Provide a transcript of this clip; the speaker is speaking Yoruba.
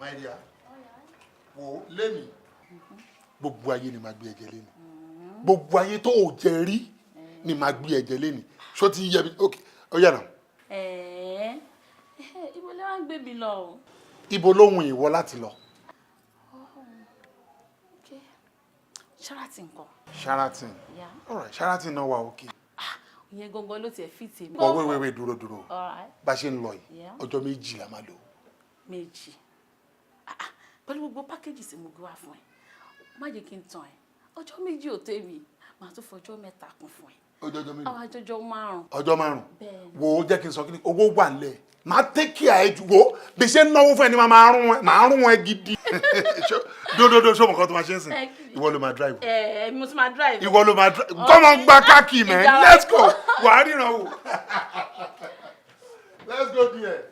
My dear, wo lẹ́nìí, gbogbo ayé ni màá gbé ẹ̀jẹ̀ lẹ́nìí. Gbogbo ayé tó ò jẹ rí ni màá gbé ẹ̀jẹ̀ lẹ́nìí. Ṣó ti yẹ mi? Ok, ó yá náà. Ẹ̀ẹ́, ibo lẹ wá ń gbé mi lọ o? Ibo lóhun ìwọ láti lọ? Okay. Sheraton ńkọ́? Sheraton? Yeah. Alright, Sheraton náà wà, okay. Ìyẹn gangan ló tiẹ̀ fit èmi. But wait, wait, wait, dúró, dúró. Alright. Bá a ṣe ń lọ yìí, ọjọ́ 2 la máa lò. Méjì? Ah, ah, pẹ̀lú gbogbo package tí mo gbé wá fún ẹ, má jẹ́ kí n tàn ẹ́, ọjọ́ 2 ò tó èmi. Màá tún fọjọ́ 3 kún fún ẹ. Ọjọ́ mélòó? Àwọn àjọjọ 5. Ọjọ́ 5? Bẹ́ẹ̀ni. Wo, jẹ́ kí n sọ kí ni owó wà nílẹ̀. Máa take care ẹ jù. Wo bí ṣe ń náwó fún ẹ ni máa rún ẹ, máa rún ẹ gidi. Dódódó, ṣé o mọ̀ kan tó máa ṣe ń sìn? Ẹ, kí ni? Ìwọ ló máa drive. Ẹ, mo tún máa drive? Ìwọ ló máa drive. Come on, gba káàkì, man. Ìjà wa. Let's go, wàá ríran wò. Let's go there.